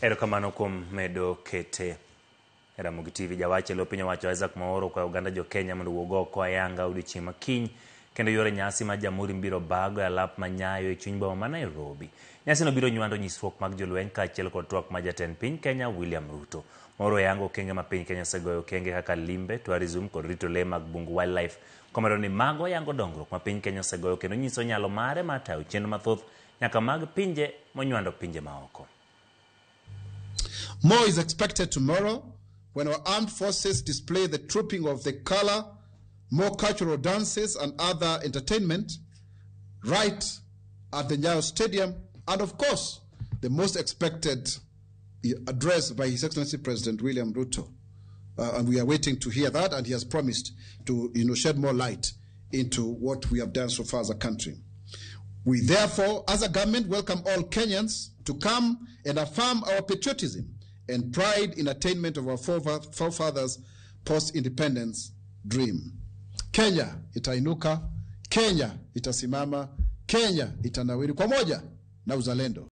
Erokamano kuom medo kete Ramogi TV. Jawach e lo piny owacho Isaac Mwaura okwayo oganda jo Kenya mondo owuog oko ayanga odiochieng' ma kiny kendo yore nyasi ma Jamhuri biro bago e alap ma Nyayo e chuny boma ma Nairobi. Nyasino biro nywando nyisruok mag jolweny kaachiel kod twak ma jatend piny Kenya William Ruto. Mwaura oyango okenge ma piny Kenya osegoyo okenge kaka limbe, tourism kod rito lee mag bungu wildlife. Komedo ni mago yango dongruok ma piny Kenya osegoyo kendo nyiso nyalo mare mar tayo chenro mathoth nyaka mag pinje monywando pinje maoko. More is expected tomorrow when our armed forces display the trooping of the color, more cultural dances and other entertainment right at the Nyayo Stadium, and of course, the most expected address by His Excellency President William Ruto. And we are waiting to hear that, and he has promised to shed more light into what we have done so far as a country. We therefore, as a government, welcome all Kenyans to come and affirm our patriotism and pride in attainment of our forefathers' post-independence dream. Kenya itainuka, Kenya itasimama, Kenya itanawiri kwa moja na uzalendo.